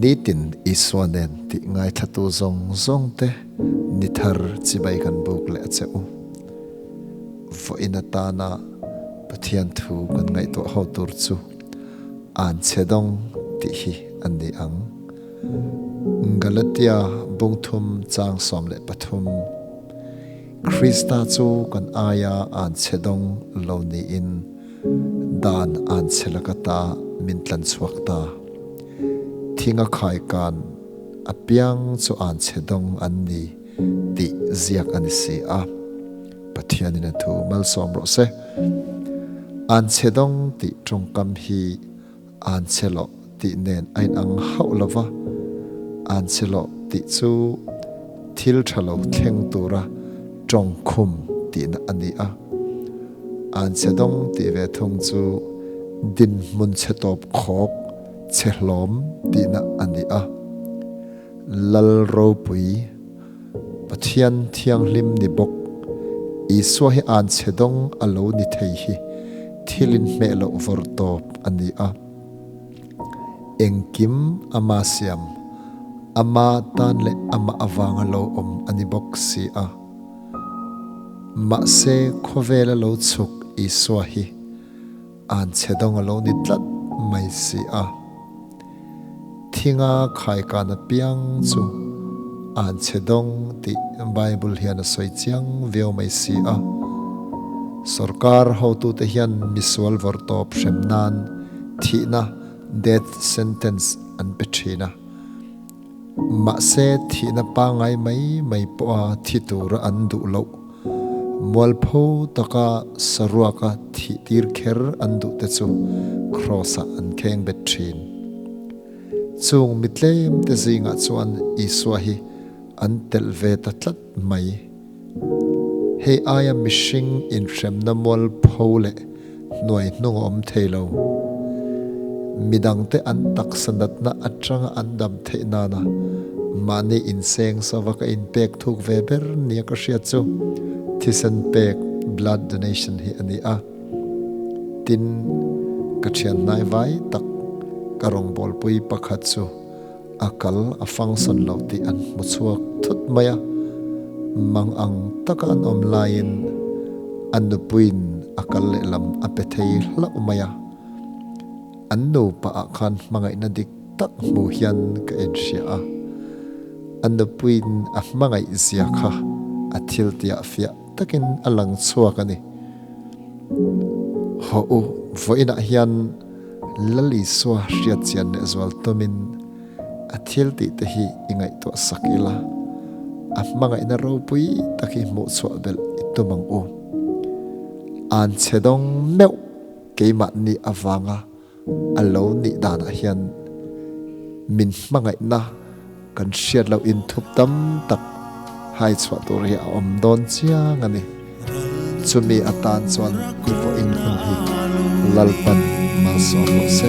Nitin Isua nen tih ngaithlatu zawng zawngte ni thar chibai kan buk leh a che u. Vawiin atana Pathian thu kan ngaihtuah ho tur chu An chhe dawng tih hi a ni ang. Galatia bungthum chang 13 Krista chu kan aia an chhe dawng lo niin Dan an chhe laka ta min tlan chhuak ta. Thinga khaikan apiang chu an chhe dawng an ni tih ziak a ni si a. Pathianin a thu malsawm rawh se. An chhe dawng tih tawngkam hi an chhe loh tih nen a inang hauh lo va, an chhe loh tih chu thil tha lo thleng tura tawngkhum tihna a ni a. An chhe dawng tih ve thung chu dinhmun chhe tawp khawk chhe hlawm tihna a ni a. Lal ropui Pathian thianghlim ni bawk Isua hi an chhe dawng a lo ni thei hi thil inhmeh loh vawrh tawp a ni a. Engkim ama siam, ama tan leh amah avanga lo awm a ni bawk si a. Mahse khawvela lo chhuk Isua hi an chhe dawng a lo ni tlat mai si a. Thinga khaikan apiang chu an chhe dawng tih Bible hian a sawi chiang viau mai si a. Sorkar hotute hian misual vawrh tawp hrem nan thihna, death sentence, an pe thin a. Mahse thihna pangngai mai mai pawha thi tura an duh loh, mualpho taka saruaka thih tir kher an duh te chu Kraws-ah an kheng bet thin. Chung mi tlem te zingah chuan Isua hi an telh ve ta tlat mai. Hei aia mihring inhremna mualpho leh hnuai hnung a awm thei lo. Midangte an taksa natna atanga an dam theih nana mahni inseng sava ka inpek thuk ve ber nia ka hriat chu thisen pek, blood donation, hi a ni a. Tin, ka thian hnai vai tak ka rawngbawlpui pakhat chu A kal a function lo tih an hmu chhuak thut mai a, mang ang taka an awm laiin a nupuiin a kal lehlam a pe thei hlauh mai a. An nupa ah khan hmangaihna dik tak hmu hian ka inhria a, a nupuiin a hmangaih zia kha a thil tiah fiah takin a lang chhuak a ni. Haw u, vawiinah hian Lal Isua hriat chian leh zual tumin a thil tih te hi i ngaihtuah sak ila, a hmangaihna ropui tak hi hmuh chhuah belh i tum ang u. An chhe dawng meuh keimahni avanga a lo nih danah hian min hmangaihna kan hriat loh inthup tam tak hai chhuah tur hi a awm dawn chiang a ni. Chumi atan chuan i vawiin hun hi Lalpan malsawm rawh se.